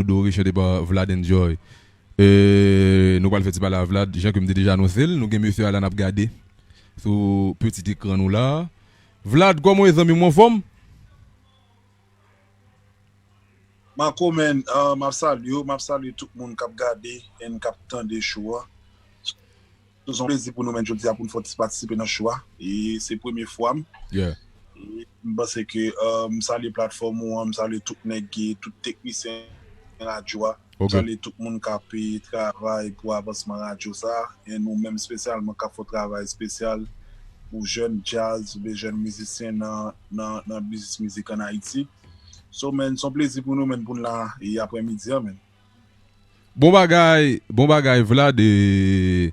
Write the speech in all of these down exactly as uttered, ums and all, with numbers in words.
Dore, chante pa Vlad Enjoy. E, nou pral fè ti pale a Vlad, jan ke m te deja anonse l, nou gen mesye a la n ap gade sou pitit ekran nou la. Vlad, kòman w ye, zanmi m, ou anfòm? Marco, man, uh, m ap salye w, m ap salye tout moun k ap gade and k ap tande show a. Se yon plezi pou nou, man, jodi a pou n fè ti patisipe nan show a. E se premye fwa m. Yeah. E m panse ke uh, m salye platfòm ou an, m salye tout nèg ki, tout teknisyen radyo a. M Ok. Salye tout moun k ap eh, travay pou avansman radyo sa. E nou menm espesyalman k ap fè yon travay espesyal pou jèn djaz oubyen jèn mizisyen nan, nan, nan biznis mizik ann Ayiti. So, man, se yon plezi pou nou, man, pou n la e aprèmidi an, man. Bon bagay, bon bagay, Vlad. E,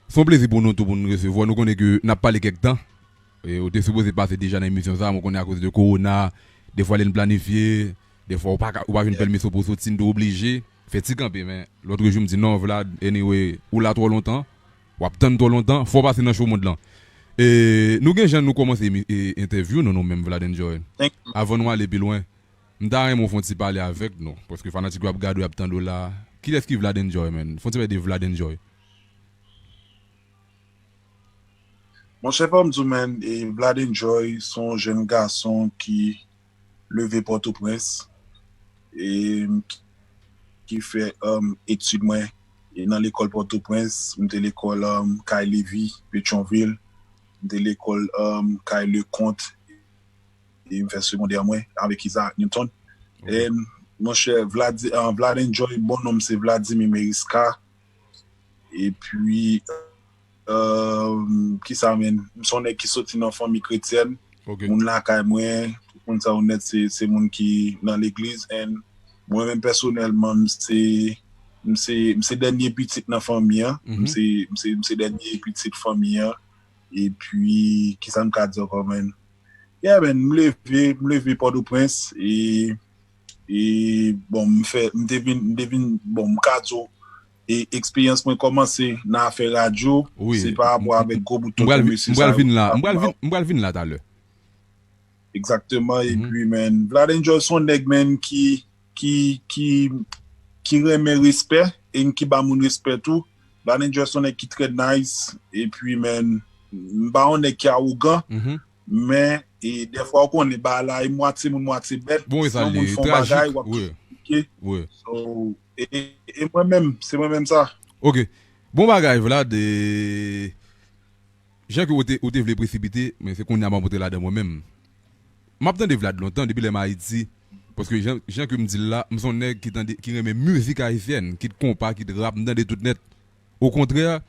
se yon plezi pou nou tou pou nou resevwa. Nou konnen ke n ap pale kèk tan. E, ou te sipoze pase deja nan emisyon sa, mwen konnen akoz de kowona, defwa lè n planifye, defwa ou pa, ka- ou pa jwenn pèmisyon pou w soti, n te oblije fè ti kanpe, men lòt jou m di non, Vlad, anyway, ou la twò lontan, w ap tann twò lontan, fò w pase nan show Mond lan. E, nou gen jan nou kòmanse emi- e, entèvyou nou, nou menm Vlad Enjoy. Thank you. Avan nou ale pi lwen, m ta renmen w fè yon ti pale avèk nou, paske fanatik yo ap gade w, y ap tande w la. Kilès ki Vlad Enjoy, man? Fè yon ti pale de Vlad Enjoy. Monchè, fò m di w, man, e Vlad Enjoy se yon jèn gason ki leve Pòtoprens e ki fè um, etid mwen e nan lekòl Pòtoprens. M te lekòl um, Kay Levi, Petyonvil. M te lekòl um, Kay Leconte e m fè segondè mwen avèk Isaac Newton. E monchè, Vlad, uh, Vlad Enjoy, bon non m se Vladimir Meriska. Epi, um, kisa men, m se yon nèg ki soti nan fanmi kretyèn. Ok. Moun lakay mwen, tout moun sa yo nèt se, se moun ki nan legliz. And mwen menm pèsonèlman, m se, m se, m se dènye pitit nan fanmi an. Mhm. M se, m se, m se dènye pitit fanmi an. Epi, kisa m ka di ankò, man? Yeah, man, m leve, m leve Pòtoprens. E, e bon, m fè, m te vin, m te vin, bon, m ka di w, e eksperyans mwen kòmanse nan afè radyo, Wi. Se pa rapò avèk gwo bout M pral tonton vin- mesye m pral sa yo. Vin la, m pral vin, m pral vin la talè. Egzakteman, Mhm. Epi, man, Vlad Enjoy se yon nèg, man, ki, ki, ki, ki renmen respè e ki ba moun respè tou. Vlad Enjoy se yon nèg ki trè nice. Epi, man, m pa yon nèg ki awogan, Mhm. men e, dèfwa ou konnen, ba la, e mwatye moun, mwatye bèt. Bon, e Si sa yon li moun ye, fè yon trajik, bagay, w ap wi, kritike. Wi. So, e, e, e mwen menm, se mwen menm sa. Ok. Bon bagay, Vlad. E, jan ke ou te, ou te vle presipite, men se kounye a m ap antre ladan mwen menm. M ap tande Vlad lontan, depi lè m Ayiti. Paske jan, jan ke m di l la, m se yon nèg ki tande, ki renmen mizik ayisyèn, kit konpa, kit rap, m tande tout nèt. Okontrè,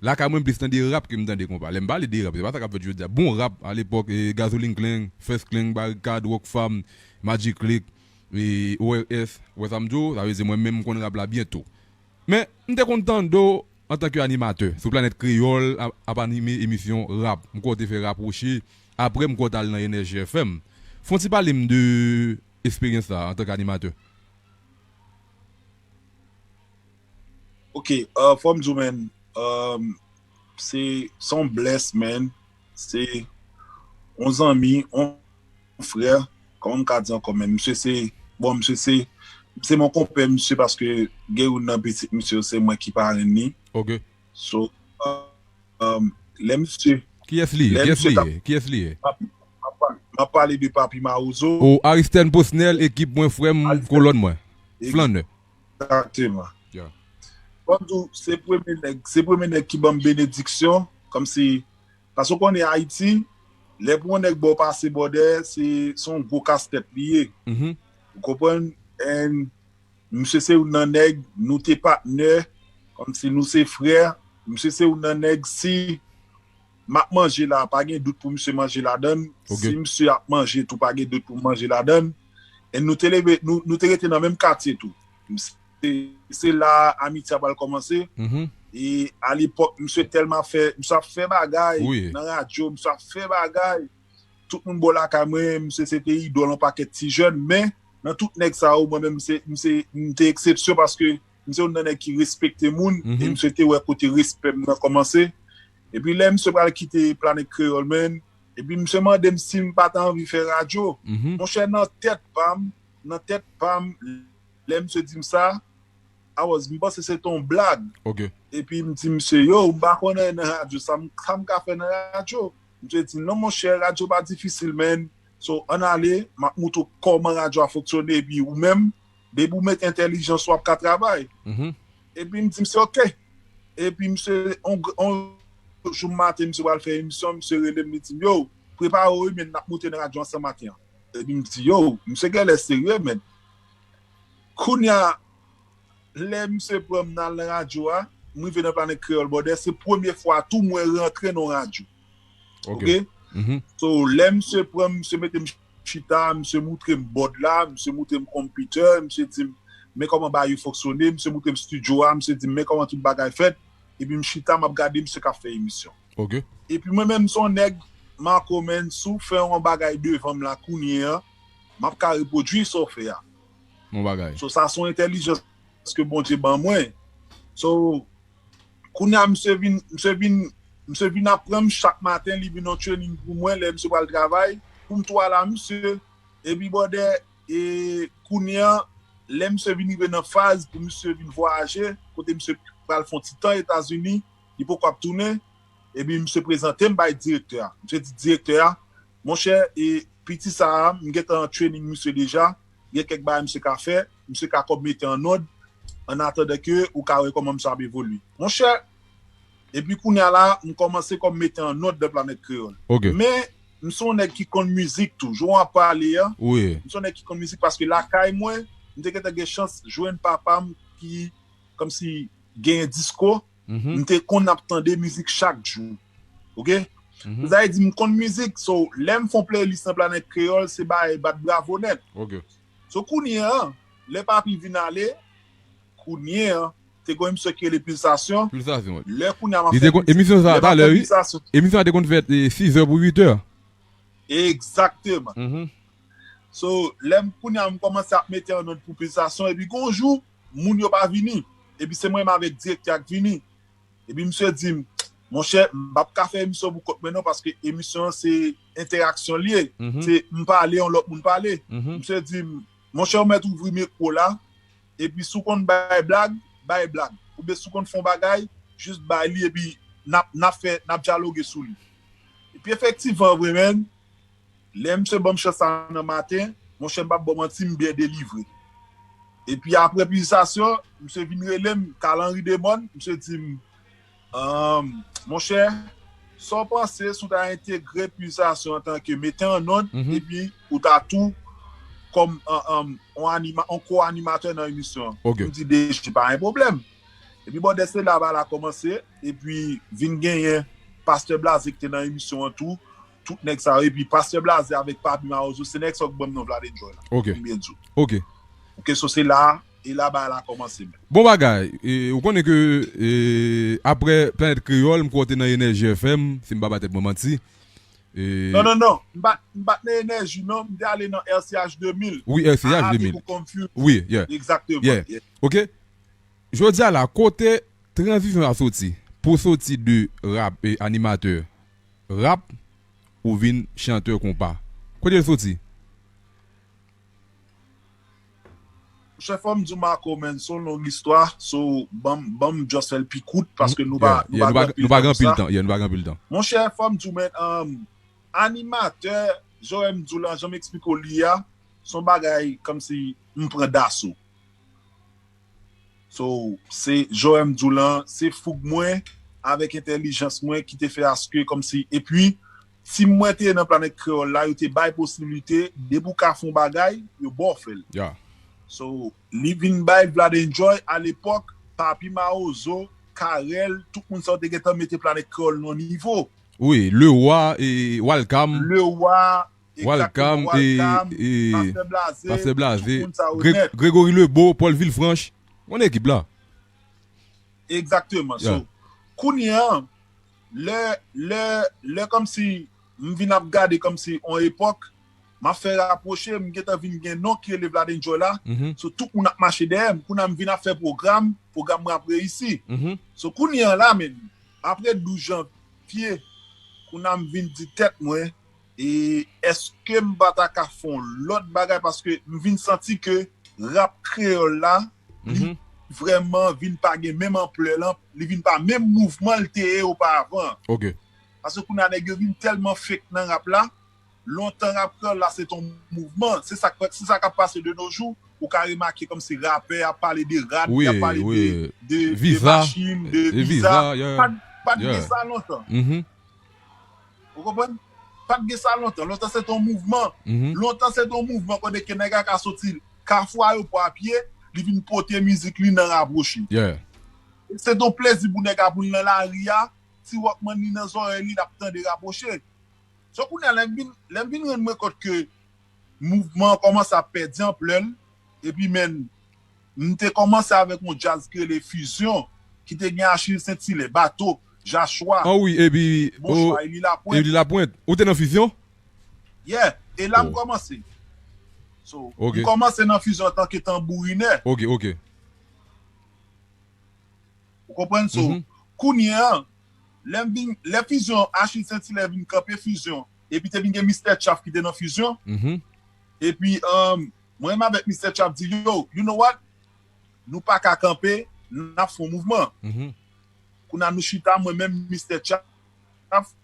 lakay mwen m plis tande rap ke m tande konpa. Lè m pale de rap, se pa sa k ap fèt jodi a. Bon rap, alepòk, e, Gasoline Clan, First Clan, Barikad, Rockfam, Magic Click, e, O L S, ou wè sa m di w, sa vle di mwen menm m konn rap la byen tou. Men, m te konn tande w antanke animatè sou Planèt Kreyòl, ap, ap anime emisyon rap. M kwè w te fè Rapwoche, apre m kwè w t al nan Enèji F M. Fè yon ti pale m de eksperyans sa antanke animatè. Ok, uh, fò m di w, man, um, se se yon bless, man. Se yon zanmi, yon frè, kòman m ka di ankò, man? Misye se, bon, misye se, se mon konpè, misye, paske gen youn nan pitit misye yo, se mwen ki parenn li. Ok. So, uh, um, lè misye, Kiyès li ye? Lè Kiyès misye li t ap- ye? Kiyès li ye? m ap, m ap pale de Papi Mawozo. O, Aristène Posnel, ekip mwen, frè m, Aristène- kolòn mwen. Aristène- Flannè. Egzakteman. Yeah. Bon, m di w, se premye nèg, se premye nèg ki ban m benediksyon, kòmsi, paske w konnen Ayiti, lè pou yon nèg ba w pase bòdè, se se yon gwo kastèt li ye. Mhm. Ou konprann? And misye se youn nan nèg, nou te patnè, kòmsi nou se frè. Misye se youn nan nèg, si m ap manje la, pa gen dout pou misye manje ladann. Ok. Si misye ap manje tou, pa gen dout pou manje ladann. E nou te leve, nou, nou te rete nan menm katye tou. Se, se la amitye a pral kòmanse. Mhm. E alepòk, misye tèlman ap fè, misye ap fè bagay Wi. Nan radyo, misye ap fè bagay. Tout moun bò lakay mwen, misye se te idòl yon pakèt ti jèn, men nan tout nèg sa yo, mwen menm, m se, m se, m te eksepsyon paske m se youn nan nèg ki respekte moun, Mhm. E misye te wè kote respè m nan kòmanse. Epi lè misye pral kite Planèt Kreyòl, man, epi misye mande m si m pa ta anvi fè radyo. Mhm. Monchè, nan tèt pa m, nan tèt pa m, lè misye di m sa, I was, m panse se te yon blag. Ok. Epi m di misye, yo, m pa konn anyen nan radyo, sa m, sa m ka fè nan radyo? Misye di, non, monchè, radyo pa difisil, man. So, ann ale, m ap moutre w kòman radyo a fonksyone, epi ou menm, depi w mete entèlijans ou, w ap ka travay. Mhm. Epi m di misye, ok. Epi misye, on, on jou maten, misye pral fè emisyon, misye rele m, li di m, yo, prepare w, wi, men n ap moute nan radyo ansanm maten an. Epi m di, yo, misye genlè serye, men. Kounye a, lè misye pran m nan al nan radyo a, m rive nan Planèt Kreyòl, brother, se premye fwa tou mwen rantre nan yon radyo. Ok. Ok? Mhm. So, lè misye pran m, misye mete m chita, misye moutre m board la, misye moutre m computer, misye di m, men kòman bagay yo fonksyone, misye moutre m studio a, misye di m, men kòman tout bagay fèt, epi m chita, m ap gade misye k ap fè emisyon. Ok. Epi mwen menm, m se yon nèg, Marco, man, si w fè yon bagay devan m la kounye a, m ap ka repwodui sa w fè a. Bon bagay. So, sa se yon entèlijans ke Bondye ban mwen. So, kounye a, misye vin, misye vin, misye vin aprann m chak maten, li vin yon training pou mwen, lè misye pral travay, pou m tou al a misye. Epi, brother, e kounye a, lè misye vin rive nan faz pou misye vin vwayaje, kote misye pral fè yon ti tan Etazini, li poko ap tounen, epi misye prezante m bay direktè a. Misye di direktè a, monchè, e piti sa a, m gentan training misye deja, gen kèk bagay misye ka fè, misye ka kòm mete an òd, an atandan ke ou ka wè kòman misye ap evolye. Monchè, epi kounye a la, m kòmanse kòm mete an òd nan Planèt Kreyòl. Ok. Men, m se yon nèg ki konn mizik tou. Jan w ap pale a, Wi. m se yon nèg ki konn mizik paske lakay mwen, m te gentan gen chans jwenn papa m ki, kòmsi, genyen disko, Mhm. m te konn ap tande mizik chak jou. Ok? Mhm. Sa vle di, m konn mizik, so, lè m fè yon playlist nan Planèt Kreyòl, se bay bat bravo nèt. Ok. So, kounye a, lè papi vin ale, kounye a, te gen yon emisyon ki rele Pulsasyon. Pulsasyon, wi. Lè kounye a, m ap Li fè te kon- emisyon sa, lè m ap talè, fè wi. Pulsasyon. Emisyon sa te konn fèt e, sis è pou uit è. Egzakteman. Mhm. So, lè m kounye a, m kòmanse ap mete an òd pou Pulsasyon, epi gon jou, moun yo pa vini. Epi se mwen menm avèk direktè a k vini. Epi misye di m, monchè, m p ap ka fè emisyon pou kont mwen non, paske emisyon an se entèraksyon l ye. Mhm. Se m pale, yon lòt moun pale. Mhm. Misye di m, monchè, ou mèt ouvri mikwo la, epi si w konn bay blag, bay blag. Oubyen si w konn fè yon bagay, jis bay li, epi n ap, n ap fè, n ap dyaloge sou li. Epi efektivman, vre, men, lè misye ban m chans sa nan maten, monchè, m p ap ba w manti, m byen delivre. Epi apre Pulsasyon, misye vin rele m, Carl Henry Demòn, misye di m, um, monchè, sa w panse si w ta entegre Pulsasyon antanke metè an òd, Mhm. epi ou ta tou kòm, um, um, on anima, on ko-animatè nan emisyon an? Ok. M di, deja, pa gen pwoblèm. Epi, bon, de se la, bagay la kòmanse, epi vin genyen Pastè Blaze ki te nan emisyon an tou, tout nèg sa yo, epi Pastè Blaze avèk Papi Mawozo, se nèg sa yo k ban m non Vlad Enjoy la. Ok. M byen di w. Ok. Ok, so se la, e la, bagay la kòmanse, men. Bon bagay, e, ou konnen ke e, apre Planèt Kreyòl, m kwè w te nan Enèji F M, si m pa ba tèt mwen manti. E, Non, non, non, m pa, m pa t nan Enèji, non, m te ale nan R C H de mil. Wi, R C H Ah, de te mil. pou confuse. Wi, yeah. Egzakteman. Yeah. Yeah. Ok? Jodi a la, kote tranzisyon sa soti? Pou soti de rap e animatè rap, ou vin chantè konpa. Kote l soti? Monchè, fò m di w, Marco, man, se yon long istwa, so, ban m, ban m just fè l pi kout, paske nou pa, Yeah, nou pa, nou pa gen anpil tan. Yeah, nou pa gen anpil tan. Monchè, fò m di w, man, um, animatè, jan m di w la, jan m eksplike w li a, se yon bagay kòmsi m pran daso. So, se, jan m di w lan, se foug mwen, avèk entèlijans mwen ki te fè aske kòmsi, epi, team mwen te ye nan Planèt Kreyòl la, yo te bay posiblite, depi w ka fè yon bagay, yo ba w fè l. Yeah. So, li vin bay Vlad Enjoy, alepòk, Papi Mawozo, Carel, tout moun sa yo te gentan mete Planèt Kreyòl nan nivo. Wi, Lewa, e, Walcam. Lewa, Walcam, egzakteman, e, Walcam, e, Pastè Blaze, Pastè Blaze, tout moun sa yo Greg- nèt. Gregory Lebeau, Paul Villefranche. Yon ekip la. Egzakteman. So, Yeah. kounye a, lè, lè, lè kòmsi m vin ap gade kòmsi on epòk, m ap fè rapwoche, m gentan vin gen non ki rele Vlad Enjoy la. Mhm. So, tout moun ap mache dèyè m. Kounye a m vin ap fè pwogram, pwogram mwen ap reyisi. Mhm. So, kounye a la, men, apre douz janvye, kounye a m vin di tèt mwen, e èske m pa ta ka fè yon lòt bagay? Paske m vin santi ke rap kreyòl la, li vrèman vin pa gen menm anplè lan, li vin pa menm mouvman l te ye oparavan. Ok. Paske kounye a nèg yo vin tèlman fake nan rap la, lontan rap kreyòl la se t on mouvman, se sa k se sa k ap pase de nos jours, ou ka remake kòmsi rapè ap pale de rad, Wi, y ap pale wi. de, de, de Viza. machin, de E viza, viza, yeah. pa t- pa t gen Yeah. sa lontan. Mhm. Ou konprann? Pa t gen sa lontan. Lontan se t on mouvman. Mhm. Lontan se t on mouvman kote ke nèg la ka soti Kafou Ayewopò a pye, li vin pote mizik li nan Rapwoche. Yeah. Se t on plezi pou nèg la pou l nan lari a, ti Walkman li nan zòrèy li, l ap tande Rapwoche. So kounye a, lè m vin, lè m vin rann mwen kont ke mouvman an kòmanse ap pèdi anplè l, epi men, m te kòmanse avèk yon djaz ki rele Fusion, ki te gen Achille Saint-Hilaire, Bato, Jachwa, Ah wi, epi. Bonchwa, Oh, Eli Lapwent. Eli Lapwent. Ou te nan Fusion? Yeah, e la m Oh. kòmanse. So, Ok. m kòmanse nan Fusion antanke tanbourinè. Ok, ok. Ou konprann? So, Mhm. kounye a, lè m vin, lè Fusion, Achille Saint-Hilaire vin kanpe Fusion, epi te vin gen Mister Chaf ki te nan Fusion, Mhm. epi um, mwen menm avèk Mister Chaf di, yo, you know what? Nou pa ka kanpe, n ap fè yon mouvman. Mhm. Kounye a nou chita, mwen menm, Mister Chaf,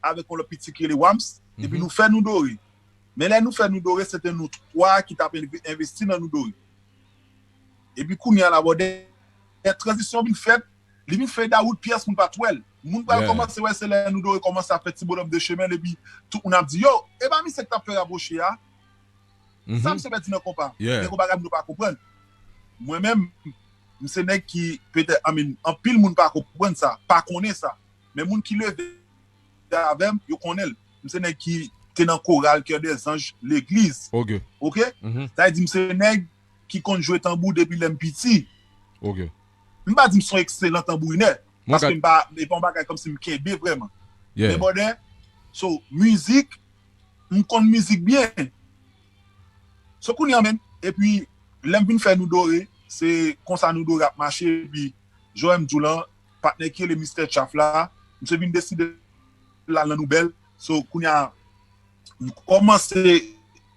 avèk yon lòt pitit ki rele Wams, epi Mhm. nou fè Nou Dore. Men lè nou fè Nou Dore, se te nou twa ki t ap enve- envesti nan Nou Dore. Epi kounye a la, bòdè, tranzisyon vin fèt, li vin fade out, pyès moun pa t wè l. Moun pral Yeah. kòmanse wè se lè Nou Dore kòmanse ap fè ti bonòm de chemen, epi tout moun ap di, yo, e pa misye k t ap fè Rapwoche a? Mhm. Sa misye pèdi nan konpa. Yeah. Gen konpa nou pa konprann. Mwen menm, m se nèg ki, petèt, I mean, anpil moun pa konprann sa, pa konnen sa. Men moun ki leve avè m, yo konnen l. M se nèg ki te nan koral Kè dè Zanj legliz. Ok. Ok? Mhm. Sa vle di m se nèg ki konn jwe tanbou depi lè m piti. Ok. M pa di m se yon ekselan tanbourinè. Mwen Paske ka- m pa, e pa yon bagay kòmsi m kenbe vrèman. Yeah. Men bòdè, so, mizik, m konn mizik byen. So, kounye a menm, epi, lè m vin fè Nou Dore, se konsa Nou Dore ap mache, epi, jan m di w lan, patnè ki rele Mister Chaf la, misye vin deside l al nan Nouvèl. So, kounye a, m kòmanse,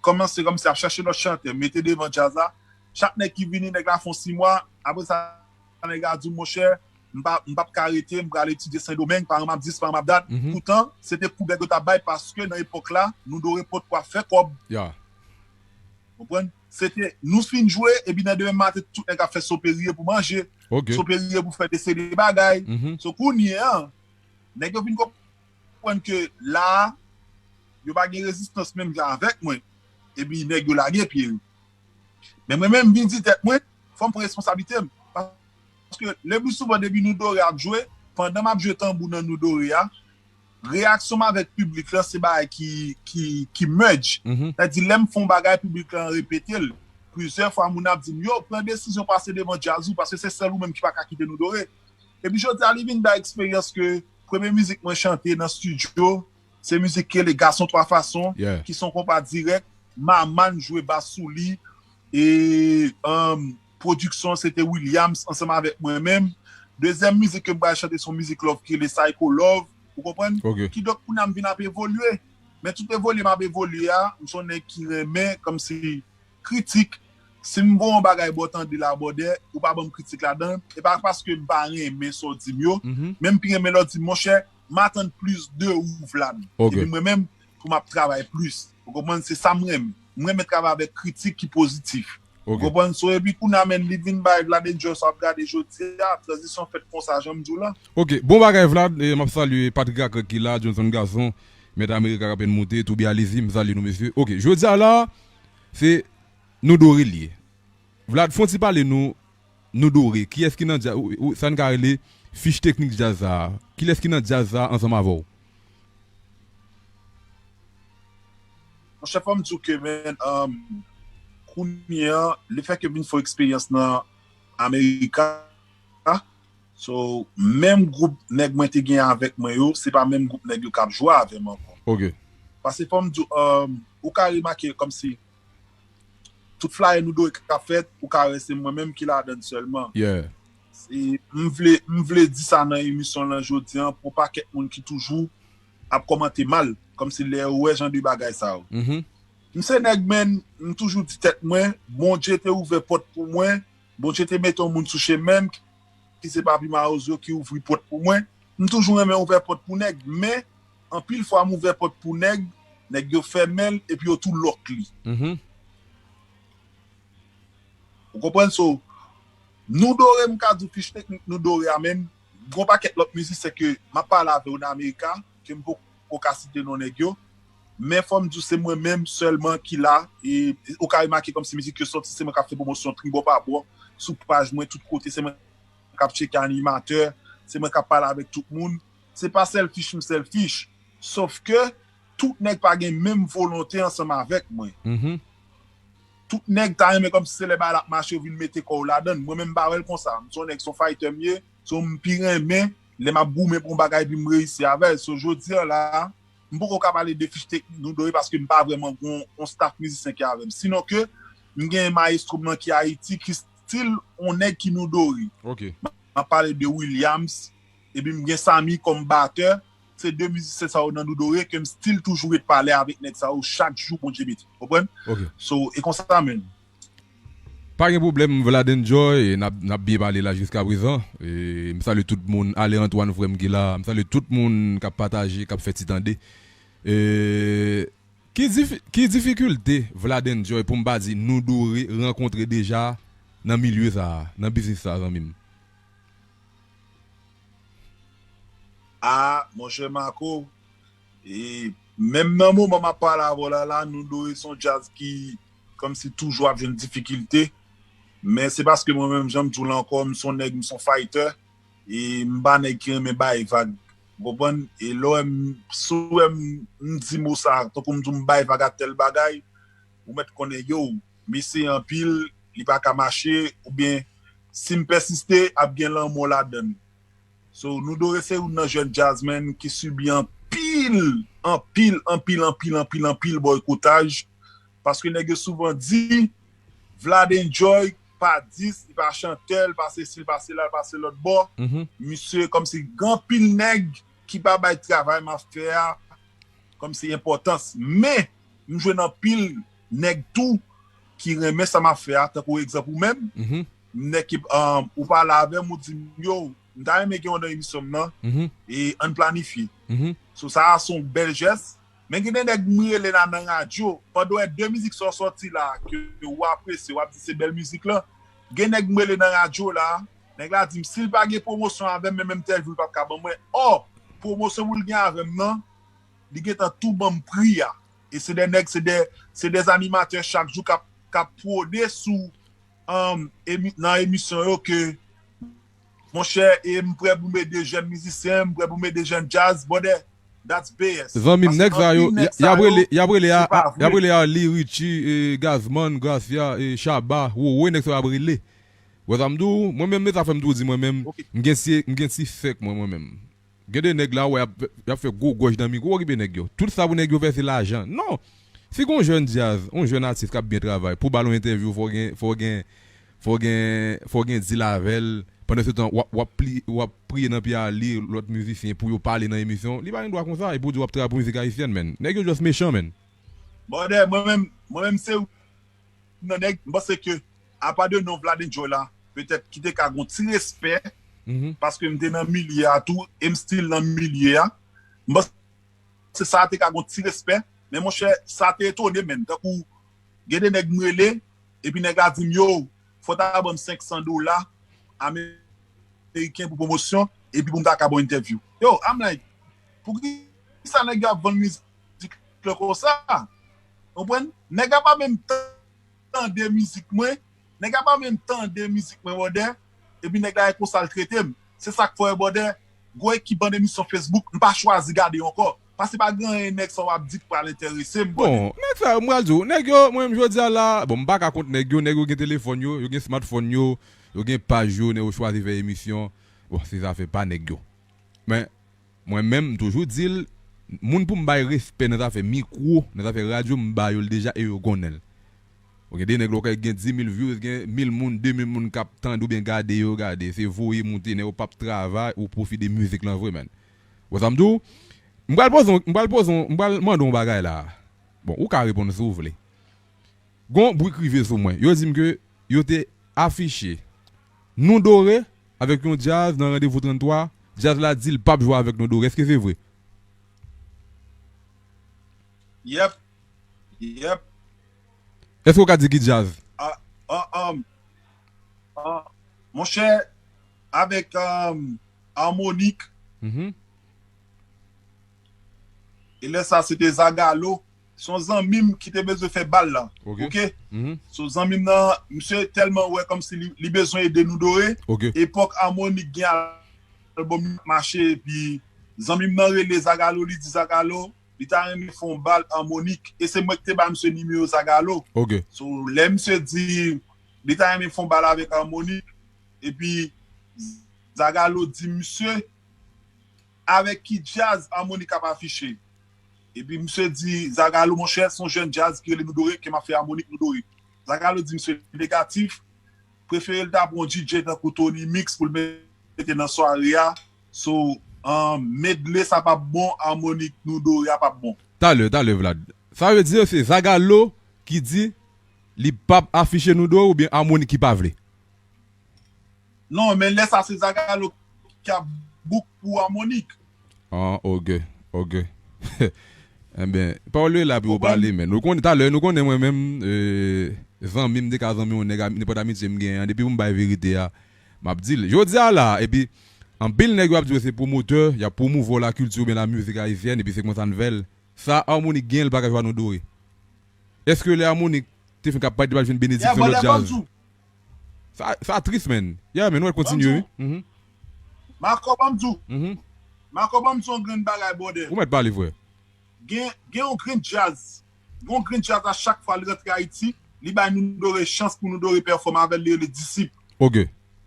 kòmanse kòmsi ap chèche lòt chantè, mete devan djaz la. Chak nèg ki vini, nèg la fè yon sis mwa, apre sa, nèg la di, monchè, m pa, m p ap ka rete, m pral etidye Sendomeng, paran m ap dis, paran m ap dat. Mhm. Poutan, se te kou bèg yo t ap bay, paske nan epòk la, Nou Dore potko ap fè kòb. Yeah. Konprann? Se te, nou fin jwe, epi nan demen maten, tout nèg ap fè soperye pou manje, Ok. soperye pou fè de seri de bagay. Mhm. So, kounye a, nèg yo vin konprann ke la, yo pa gen rezistans menm jan avèk mwen. Epi nèg yo lage pye yo. Men mwen menm, m vin di tèt mwen, fò m pran responsablite m. Paske le pli souvan, depi Nou Dore ap jwe, pandan m ap jwe tanbou nan Nou Dore a, reyaksyon m avèk piblik lan, se bagay ki, ki, ki merge. Mhm. Sa di, lè m fè yon bagay, piblik lan repete l. Plizyè fwa, moun ap di m, yo, pran desizyon pase devan djaz ou, paske se sèl ou menm ki pa ka kite Nou Dore. Epi jodi a, li vin bay eksperyans ke premye mizik mwen chante nan estidyo, se mizik ki rele Gason Twa Fason, Yeah. ki se yon konpa dirèk, Maman jwe bas sou li, e um, pwodiksyon se te Williams ansanm avèk mwen menm. Dezyèm mizik ke m pral chante se yon mizik love ki rele Psycho Love, ou konprann? Ok. Kidonk kounye a m vin ap evolye. Men tout evolye m ap evolye a, m se yon nèg ki renmen kòmsi kritik. Si m voye yon bagay ba w tande la bòdè, ou pa ban m kritik ladan, e pa paske m pa renmen sa w di m yo, Mhm. men m pi renmen lè w di m, monchè, m atann plis de ou, Vlad. Ok. Epi mwen menm, pou m ap travay plis. Ou konprann? Se sa m renmen. M renmen travay avèk kritik ki pozitif. Ou Ok. konprann? So, epi kounye a menm, li vin bay Vlad Angel sa w ap gade jodi a, tranzisyon fèt konsa, jan m di w la. Ok, bon bagay Vlad, e, m ap salye Patrick Akrak ki la, Johnson Gazon, Mèt Amerika k apèn moute, Toubi Alizi, m salye nou mesye. Ok, jodi a la, se Nou Dore li ye. Vlad, fè yon ti pale nou, Nou Dore, kiyès ki nan djaz, ou, ou, sa n ka rele fich teknik djaz sa a. Kilès ki nan djaz sa a ansanm avè w? Monchè, fò m di w ke, men, um, kounye a, lefètke m vin fè yon eksperyans nan Amerika, so, menm gwoup nèg mwen te gen avèk mwen yo, se pa menm gwoup nèg yo k ap jwe avè m ankò. Ok. Paske fò m di w, um, ou ka remake kòmsi tout flyer Nou Dore k ap fèt, ou ka wè se mwen menm ki ladan l sèlman. Yeah. E m vle, m vle di sa nan emisyon lan jodi an, pou pakèt moun ki toujou ap kòmante mal, kòmsi lè yo wè jan de bagay sa yo. Mhm. M se nèg, menn, m toujou di tèt mwen, Bondye te ouvè pòt pou mwen, Bondye te mete yon moun sou chemen m, ki se Papi Mawozo ki ouvri pòt pou mwen. M toujou renmen ouvè pòt pou nèg, men anpil fwa m ouvè pòt pou nèg, nèg yo fèmen l epi yo tou lòk li. Mhm. Ou konprann? So, Nou Dore, m ka di w fich teknik Nou Dore a, menm, gon pakèt lòt mizisyen ke m ap pale avè yo nan Amerika, ke m poko ka site non nèg yo. Men fò m di w, se mwen menm sèlman ki la, e ou ka remake kòmsi mizik yo sòti, se mwen k ap fè pwomosyon tribò pa bò, sou paj mwen, tout kote, se mwen k ap tcheke animatè, se mwen k ap pale avèk tout moun. Se pa selfish m selfish, sòf ke tout nèg pa gen menm volonte ansanm avèk mwen. Mhm. Tout nèg ta renmen kòmsi se lè bagay la ap mache, yo vin mete kò yo ladan l. Mwen menm, m pa wè l konsa. M se yon nèg, se yon fighter m ye. So, m pi renmen lè m ap goumen pou yon bagay epi m reyisi avè l. So, jodi a la, m poko ka pale de fich teknik Nou Dore paske m pa vrèman gon yon staff mizisyen ki avè m. Sinon ke m gen mayestwo m nan ki Ayiti, ki still yon nèg ki Nou Dore. Ok. M ap pale de Williams, epi m gen Samy kòm batè. Se de mizisyen sa yo nan Nou Dore ke m still toujou ret pale avèk nèg sa yo chak jou Bondye mete. Konprann? Ok. So, e konsa menm. Pa gen pwoblèm, Vlad Enjoy, n ap, n ap byen pale la jiska prezan. E, m salye tout moun, Ale Antoine frè m ki la, m salye tout moun k ap pataje, k ap fè ti tande. E, ki difi-, ki difikilte Vlad Enjoy, pou m pa di Nou Dore, rankontre deja nan milye sa a, nan biznis sa a, zanmi m? A, monchè Marco, e menm nan moman m ap pale avè w la, la, Nou Dore se yon djaz ki kòmsi toujou ap jwenn difikilte. Men se paske mwen menm, jan m di w la ankò, m se yon nèg, m se yon fighter. E m pa nèg ki renmen bay vag. Ou konprann? E lè w wè m, si w wè m, m di mo sa, tankou m di w m bay vag a tèl bagay, ou mèt konnen, yo, m eseye anpil, li pa ka mache, oubyen si m pèsiste, ap gen lanmò ladan l. So, Nou Dore se youn nan jèn jazzman ki sibi anpil, anpil, anpil, anpil, anpil, anpil bòykotaj. Paske nèg yo souvan di, Vlad Enjoy pa dis, li pa chantè, li pa sesi, li pa sela, li pa se lòt bò. Mhm. Misye, kòmsi gen anpil nèg ki pa bay travay m ap fè a kòmsi enpòtans. Men, m jwenn anpil nèg tou ki renmen sa m ap fè a, tankou egzanp ou menm. Mhm. Nèg ki, um, ou pale avè m, ou di m, yo, m ta renmen gen w nan emisyon m nan, mhm, e ann planifye. Mhm. So, sa a se yon bèl jès. Men gen de nèg m rele la nan radyo, pandan w wè de mizik sa w sòti la, ke w apresye, w ap di se bèl mizik lan. Gen nèg m rele nan radyo la, nèg la di m, si l pa gen pwomosyon avè m, menm entèvyou l p ap ka ban mwen. Ò, pwomosyon pou l gen avè m nan, li gentan tou ban m pri a. E se de nèg, se de, se de animatè chak jou k ap, k ap pwode sou, um, emi-, nan emisyon yo ke, monchè, e m prè pou m ede jèn mizisyen, m prè pou m ede jèn djaz, brother, that's B S. Zanmi m, paske nèg sa yo, anpil nèg sa yo, y ap rele, y ap rele a, se pa vre. Y ap rele a Lee Richie, e, Gazman, Gracia, e, Shabba, Roro, nèg sa yo ap rele. Wè sa m di w, mwen menm, men sa fè m tou di mwen menm, ok, m gen ti, m gen ti sèk mwen, mwen menm. Gen de nèg la, w wè, y ap, y ap fè gwo gòj nan mikwo, okipe nèg yo. Tout sa pou nèg yo fè, se lajan. Non! Si gon jèn djaz, yon jèn atis k ap byen travay, pou ba l yon entèvyou, fò w gen, fò w gen, fò w gen, fò w gen dil avè l. Pandan se tan, w ap, w ap pli-, w ap priye nan pye a li, lòt mizisyen, pou yo pale nan emisyon. Li pa gen dwa konsa, epi w di w ap travay pou mizik ayisyèn, menn. Nèg yo just mechan, menn. Brother, mwen menm, mwen menm se nan nèg, m panse ke, apa de non Vlad Enjoy la, petèt ki te ka gon ti respè, mhm, paske m te nan milye a tou, e m still nan milye a. M panse sa te ka gon ti respè, men monchè, sa te etone, menn. Tankou, gen de nèg m rele, epi nèg la di m, yo, fò w ta ban m senk san dola, Ameriken pou pwomosyon, epi pou m ta ka ba w entèvyou. Yo, I'm like, poukisa nèg yo ap vann mizik lan konsa? Konprann? Nèg la pa menm tande mizik mwen, nèg la pa menm tande mizik mwen, brother, epi nèg la e konsa l trete m. Se sa k fè, brother, gwo ekip bann emisyon Facebook, m pa chwazi gade yo ankò. Paske pa gen anyen nèg sa yo ap di k pral enterese m, brother. Bon, nèg sa yo, m pral di w, nèg yo, mwen menm jodi a la, bon, m pa ka kont nèg yo, nèg yo gen telefòn yo, yo gen smartphone yo, yo gen paj yo, nèg yo chwazi fè emisyon. Bon, se zafè pa nèg yo. Men, mwen menm, m toujou di l, moun pou m bay respè nan zafè mikwo, nan zafè radyo, m ba yo l deja e yo konnen l. Ou gen de nèg lòkèy gen dis mil views, gen mil moun, de mil moun k ap tande oubyen gade yo, gade. Se voye moute, nèg yo p ap travay o pwofi de mizik lan vre, menn. Wè sa m di w? M pral poze w, m pral poze w, m pral mande w yon bagay la. Bon, ou ka reponn si w vle. Gon bri k rive sou mwen. Yo di m ke yo te afiche Nou Dore avèk yon djaz nan Randevou trannntwa. Djaz la di l p ap jwe avèk Nou Dore. Èske se vre? Yep. Yep. Èske w ka di ki djaz? Ah, ah, ah, ah, monchè, avèk um, Harmonik, Mhm. e lè sa se te Zagalo, se yon zanmi m ki te bezwen fè bal la. Ok. Ok? Mhm. So zanmi m nan, misye tèlman wè kòmsi li, li bezwen ede Nou Dore. Ok. Epòk Harmonik gen albòm li mache, epi zanmi m nan rele Zagalo, li di Zagalo, li ta renmen fè yon bal Harmonik. E se mwen ki te ba misye nimewo Zagalo. Ok. So, lè misye di, li ta renmen fè yon bal avèk Harmonik, epi Zagalo di misye, avèk ki djaz Harmonik ap afiche? Epi misye di, Zagalo, monchè, se yon jèn djaz ki rele Nou Dore, ke m ap fè Harmonik Nou Dore. Zagalo di misye negatif, prefere l ta pran yon D J tankou Tony Mix pou l mete nan sware a. So, um, medley sa p ap bon, Harmonik Nou Dore a p ap bon. Talè, talè, Vlad. Sa vle di se Zagalo ki di li p ap afiche Nou Dore oubyen Harmonik ki pa vle? Non, men lè sa se Zagalo ki ap book pou Harmonik. Ah, ok, ok. Enben, pawòl yo la pou yo pale, men. Nou konnen, talè, nou konnen mwen menm, euh, zanmi m te ka zanmi yon nèg, nenpòt amitye m genyen an, depi pou m bay verite a, m ap di l. Jodi a la, epi, anpil nèg yo ap di yo se pwomotè, y ap pwomouvwa lakilti oubyen lamizik ayisyèn, epi se konsa n fè l. Sa Harmonik gen, l pa ka jwe a Nou Dore. Èske lè Harmonik te fin k ap pale, li pa vin benedisyon lòt djaz? Sa, sa tris, men. Yeah, men nou wè kontinye, wi. Mhm. Mako, ban m di w. Mhm. Mako, ban m di w yon grenn bagay, brother. Ou mèt pale, frè. Gen, gen yon grenn djaz. Gen yon grenn djaz a chak fwa li rantre Ayiti, li bay Nou Dore chans pou Nou Dore pèfòme avè l, li rele Disip. Ok.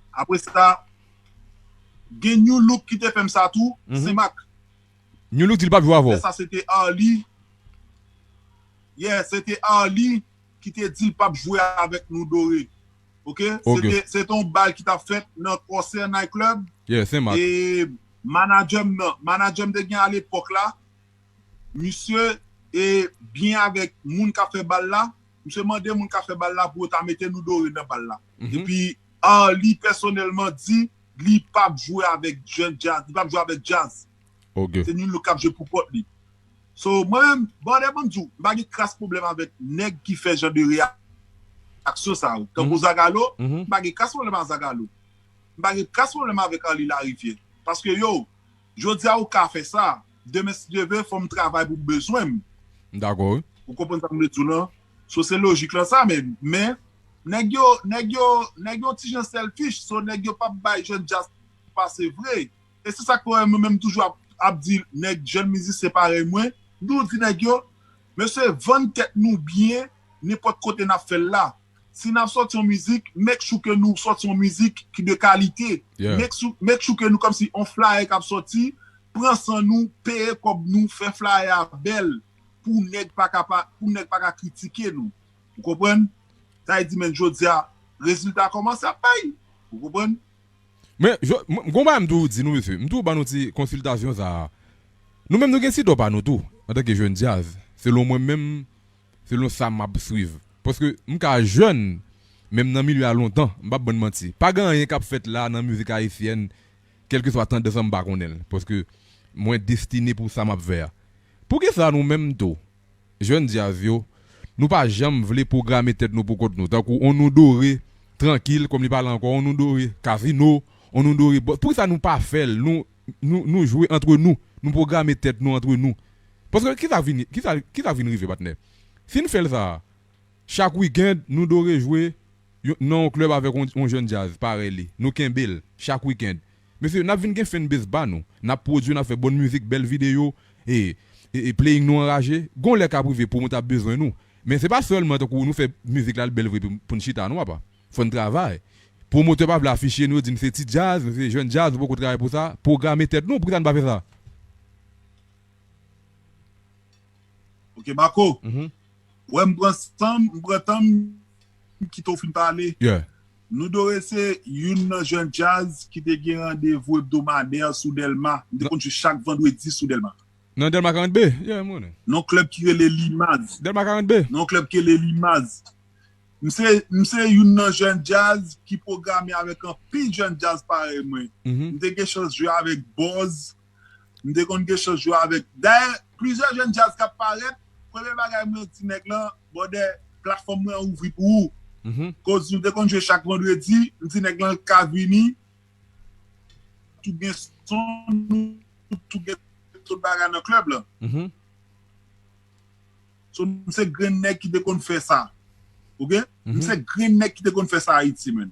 Apre sa, gen New Look ki te fè m sa tou, Mhm. Senmak. New Look di l p ap jwe avè w. Sa se te Arly. Yeah, se te Arly ki te di l p ap jwe avèk Nou Dore. Ok? Ok. Se te, se te yon bal ki t ap fèt nan Corsair Night Club. Yeah, Senmak. E manadjè m nan, manadjè m te gen a lepòk la, misye e byen avèk moun k ap fè bal la, misye mande moun k ap fè bal la pou yo ta mete Nou Dore nan bal la. Mhm. Epi Arly pèsonèlman di li p ap jwe avèk jèn djaz, li p ap jwe avèk djaz. Ok. Se New Look k ap jwe pou kont li. So, mwen menm, brother, ban m di w, m pa gen kras pwoblèm avèk nèg ki fè jan de reyaksyon sa yo. Tankou Mhm. Zagalo, Mhm. m pa gen kras pwoblèm ak Zagalo. M pa gen kras pwoblèm avèk Arly Larivière. Paske yo, jodi a ou ka fè sa, demen si Dye vle, fò m travay pou m bezwen m. M dakò, wi. Ou konprann sa m vle di w lan? So, se lojik lan sa menm. Men, nèg yo, nèg yo, nèg yo ti jan selfish, so nèg yo p ap bay jèn djaz pase vre. E se sa k fè nou menm toujou ap, ap di nèg jèn mizisyen parèy mwen, nou di nèg yo, mesye, vann tèt nou byen, nenpòt kote n ap fè l la. Si n ap sòti yon mizik, make sure ke nou sòti yon mizik ki de kalite. Yeah. Make sure, make sure ke nou kòmsi yon flyer k ap sòti, pran san nou, peye kòb nou, fè flyer a bèl pou nèg pa ka pa, pou nèg pa ka kritike nou. Ou konprann? Sa vle di, men jodi a, rezilta kòmanse ap bay. Ou konprann? Men, gon bagay m toujou di nou, mesye, m toujou ban nou ti konsiltasyon sa a. Nou menm nou gen ti dwa pa nou tou, antanke jèn djaz. Selon mwen menm, selon sa m ap swiv. Paske m ka jèn, men m nan milye a lontan, m p ap bann manti. Pa gen anyen k ap fèt la nan mizik ayisyèn, kèlkeswa tandans lan m pa konnen l. Paske mwen destine pou sa m ap fè a. Poukisa nou menm tou, jèn djaz yo, nou pa janm vle pwograme tèt nou pou kont nou? Tankou on Nou Dore, trankil, kòm li pale ankò, on Nou Dore, kazino, on Nou Dore, bò-, poukisa nou pa fè l? Nou, nou, nou jwe antre nou, nou pwograme tèt nou antre nou. Paske kisa vin, kisa, kisa vin rive, patnè? Si n fè l sa, chak wikenn, Nou Dore jwe yo-, nan yon klèb avèk yon, yon jèn djaz, parèy li. Nou kenbe l, chak wikenn. Mesye, n ap vin gen fanbase pa nou. N ap pwodui, n ap fè bòn mizik, bèl videyo, e, e, e playing nou anraje. Gon lè k ap rive, pwomotè ap bezwen nou. Men se pa sèlman tankou nou fè mizik la, l bèl vre pou, pou n chita, non, papa. Fò n travay. Pwomotè pa vle afiche nou, yo di n se ti djaz, nou se jèn djaz, nou poko travay pou sa. Pwograme tèt nou, poukisa n pa fè sa? Ok, Marco. Mhm. Wè, m pran san m, m pran tan m, m kite w fin pale. Yeah. Nou Dore se youn nan jèn djaz ki te gen randevou ebdomadè sou Dèlma. M te konn jwe chak vandredi sou Dèlma. Nan Dèlma karant B? Yeah, m konnen. Nan yon klèb ki rele Limaz. Dèlma karant B? Nan yon klèb ki rele Limaz. M se, m se youn nan jèn djaz ki pwograme avèk anpil jèn djaz parèy mwen. M te gen chans jwe avèk Buzz. M te konn gen chans jwe avèk. Dayè, plizyè jèn djaz k ap parèt, premye bagay mwen di nèg lan, brother, platfòm mwen an ouvri pou ou. Koz nou te konn jwe chak vandredi, m di nèg lan ka vini, tou gen son, nou tou gen tout bagay nan klèb lan. So, m se grenn nèg ki te konn fè sa. Oke? M se grenn nèg ki te konn fè sa Ayiti, menn.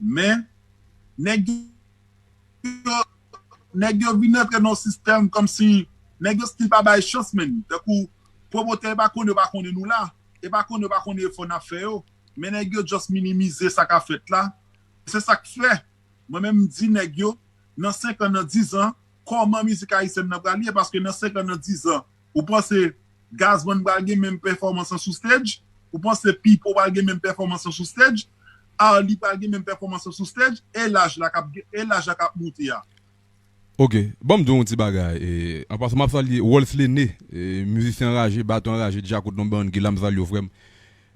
Men, nèg yo, nèg yo vin rantre nan yon sistèm kòmsi nèg yo still pa bay chans, menn. Tankou, pwomotè pa konnen, yo pa konnen nou la. E pa konnen, yo pa konnen efò n ap fè yo. Men nèg yo just minimize sa k ap fèt la. Se sa k fè. Mwen menm m di nèg yo, nan senk an, nan diz an, kòman mizik ayisyèn nan pral ye? Paske nan senk an, nan diz an, ou panse Gazman pral gen menm pèfòmans lan sou stage? Ou panse Pipo pral gen menm pèfòmans lan sou stage? Arly pral gen menm pèfòmans lan sou stage? E laj la k ap, e laj la k ap monte a? Ok, ban m di w yon ti bagay. E, an pasan, m ap salye Rolls Lene, e, mizisyen anraje, baton anraje, djakout nan bann ki la, m salye w, frè m.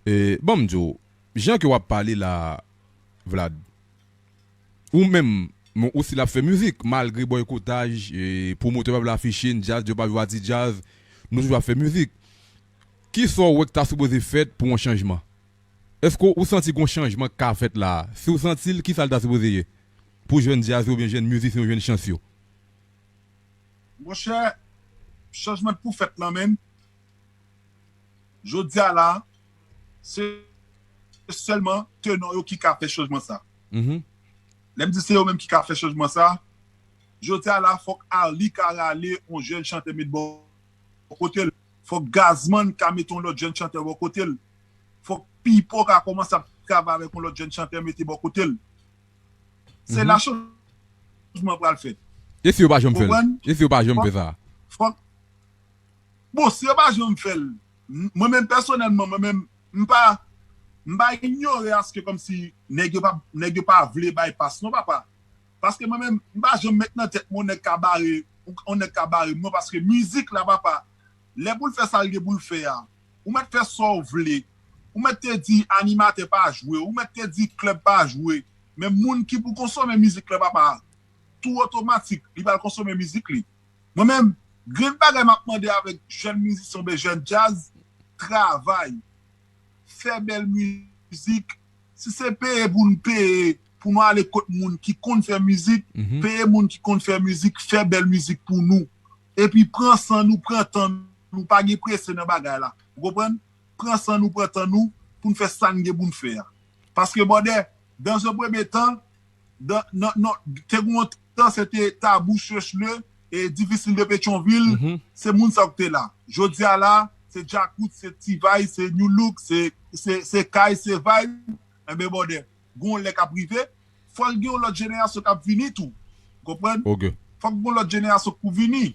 E, ban m di w, jan ke w ap pale la, Vlad, ou menm, men ou still ap fè mizik, malgre bòykotaj, e, pwomotè pa vle afiche n djaz, yo pa vle w a ti djaz, nou toujou ap fè mizik. Kisa w wè k ta sipoze fèt pou yon chanjman? Èske w santi gen yon chanjman k ka fèt la a? Si w santi l, kisa l ta sipoze ye? Pou jèn djaz yo oubyen jèn mizisyen yo jwenn chans yo? Monchè, chanjman k pou fèt lan menm, jodi a la, se sèlman tenan yo ki ka fè chanjman sa. Lè m di se yo menm ki ka fè chanjman sa, jodi a la, fòk Arly ka rale yon jèn chantè met bò kote l. Fòk Gazman ka mete yon lòt jèn chantè bò kote l. Fòk Pipo ka kòmanse ap travay avèk yon lòt jèn chantè mete bò kote l. Se la chanjman pral fèt. E si yo pa janm fè l? E si yo pa janm fè sa? Fòk, bon, si yo pa janm fè l, mwen menm pèsonèlman, mwen menm, m pa, m pa inyore aske kòmsi nèg yo pa, nèg yo pa vle bay pas non, papa. Paske mwen menm, m pa janm met nan tèt mwen yon nèg ka bare, yon nèg ka bare m non, paske mizik la, papa, lè pou l fè sa l gen pou l fè a, ou mèt fè sa w vle. Ou mèt te di animatè pa jwe, ou mèt te di klèb pa jwe. Men moun ki pou konsome mizik la, papa, tou otomatik, li pral konsome mizik li. Mwen menm, grenn bagay m ap mande avèk jèn mizisyen oubyen jèn djaz, travay, fè bèl mizik. Si se peye pou n peye, pou nou ale kot moun ki konn fè mizik, peye moun ki konn fè mizik, fè bèl mizik pou nou. Epi pran san nou, pran tan nou, pa gen prese nan bagay la. Ou konprann? Pran san nou, pran tan nou, pou n fè sa n gen pou n fè a. Paske, brother, dans un premier temps, nan, nan, nan, te gen yon tan, se te Tabou, Chechle, e Difisil de Petyonvil, se moun sa yo k te la. Jodi a la, se Djakout, se T-Vice, se Nu Look, se, se, se Kay, se Vibe. Enben, brother, gen yon lè k ap rive, fò l gen yon lòt jenerasyon k ap vini tou. Ou konprann? Fòk gen yon lòt jenerasyon k pou vini.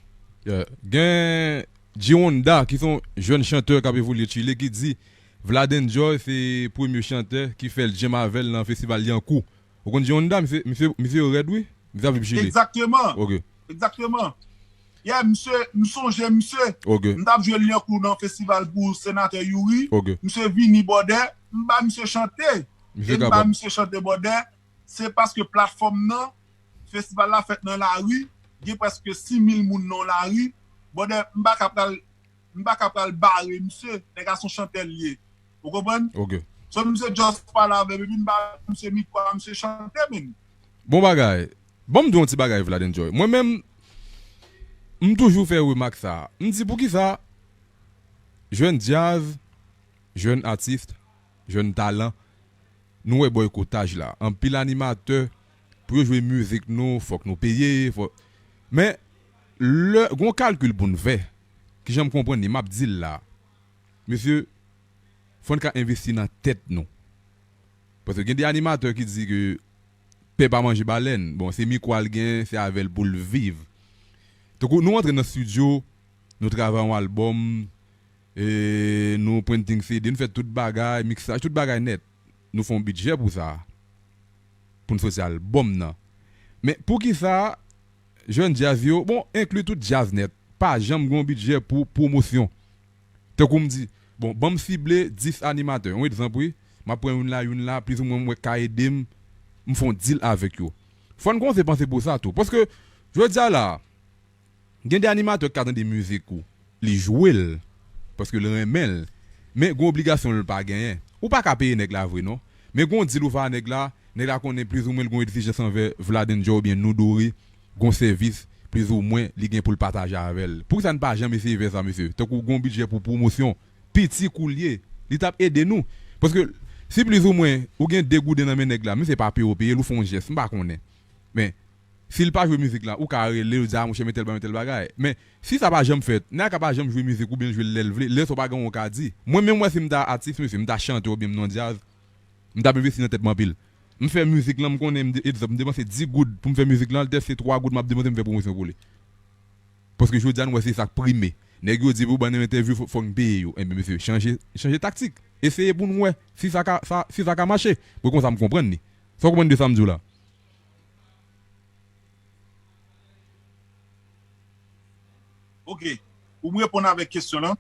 Gen G-Honda, ki se yon jèn chantè k ap evolye Chile, ki di Vlad Enjoy se premye chantè ki fè l janm avè l nan festival Lyankou. Ou konn G-Honda, misye, misye, misye rèd, wi. Misye ap viv Chile. Egzakteman. Ok. Egzakteman. Yeah, misye, m sonje misye. Ok. M t ap jwe Lyankou nan festival pou Senatè Youri. Ok. Misye vini, brother, m ba misye chante. Misye kapab. E m ba misye chante, brother, se paske platfòm nan, festival la fèt nan lari, gen prèske sis mil moun nan lari. Brother, m pa ka pral, m pa ka pral bare misye, nèg la se yon chantè l ye. Ou konprann? Ok. So misye just pale avè m, epi m ba misye mikwo a, misye chante, menn. Bon bagay. Ban m di w yon ti bagay, Vlad Enjoy. Mwen menm, m toujou fè remak sa a. M di poukisa jèn djaz, jèn atis, jèn talan, nou wè bòykotaj la. Anpil animatè, pou yo jwe mizik nou, fòk nou peye, fòk, men, lè, gen yon kalkil pou n fè, kijan m konprann li, m ap di l la. Mesye, fò n ka envesti nan tèt nou. Paske gen de animatè ki di ke pè pa manje balèn. Bon, se mikwo a l gen, se avè l pou l viv. Tankou nou antre nan estidyo, nou travay yon albòm, e nou printing C D, nou fè tout bagay, miksaj, tout bagay nèt. Nou fè yon bidjè pou sa. Pou n soti albòm nan. Men poukisa jèn djaz yo, bon, enkli tout djaz nèt, pa janm gen yon bidjè pou pwomosyon? Tankou m di, bon, ban m sible dis animatè. Yon egzanp, wi. M ap pran youn la, youn la, plizoumwen m wè k ka ede m, m fè yon deal avèk yo. Fò n kòmanse panse pou sa tou. Paske, jodi a la, gen de animatè k ka tande mizik ou, li jwe l, paske l renmen l, men gen obligasyon l pa genyen. Ou pa ka peye nèg la vre non. Men gen yon deal ou fè a nèg la, nèg la konnen plizoumwen l gen yon egzijans anvè Vlad Enjoy oubyen Noudori, gen yon sèvis plizoumwen li gen pou l pataje avè l. Poukisa n pa janm eseye fè sa, mesye? Tankou gen yon bidjè pou pwomosyon, piti kou l ye, li t ap ede nou. Paske si plizoumwen ou gen de gouden nan men nèg la, menm si se pa peye w peye l, ou fè yon jès, m pa konnen. Men, si l pa jwe mizik la, ou ka rele l, ou di, "A, monchè, men tèl bagay, men tèl bagay." Men, si sa pa janm fèt, nèg la ka pa janm jwe mizik oubyen l jwe l lè l vle, lè sa w pa gen yon ka di. Mwen menm, wè, si m ta atis, mesye, m ta chantè oubyen m nan djaz, m t ap envesti nan tèt mwen anpil. M fè mizik lan, m konnen, m de- egzanp, m depanse dis goud pou m fè mizik lan, lè se twa goud m ap depanse, m fè pwomosyon pou li. Paske jodi a, nou wè se sa k prime. Nèg yo di pou ban yon entèvyou, fò, fò n peye yo. Enben, mesye, chanje, chanje taktik. Eseye pou n wè si sa ka, sa, si sa ka mache. Mwen konsa m konprann li. Sa w konprann de sa m di w la? Ok. Pou m reponn avèk kesyon lan,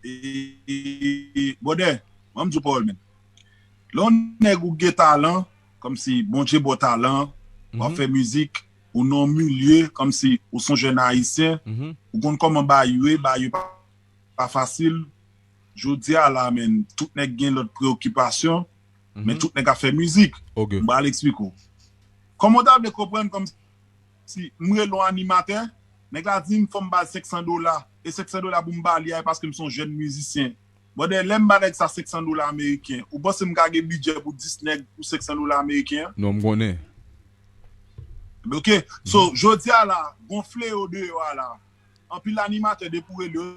e, e, e, brother, ban m di w pawòl, men. Lè yon nèg ou gen talan, kòmsi Bondye ba w talan, w ap fè mizik, ou nan yon milye, kòmsi ou se yon jèn ayisyen, ou konn kòman bagay yo ye, bagay yo pa, pa fasil. Jodi a la, men, tout nèg gen lòt preyokipasyon, men tout nèg ap fè mizik. M pral eksplike w. Kòman w ta vle konprann kòmsi m rele yon animatè, nèg la di m fò m ba l senk san dola, e senk san dola pou m ba li a, e paske m se yon jèn mizisyen. Brother, lè m ba nèg sa senk san dola ameriken, ou panse m ka gen bidjè pou dis nèg pou senk san dola ameriken an? Non, m konnen. Ok, so, jodi a la, gon fleyo deyò a la. Anpil animatè depi w rele yo,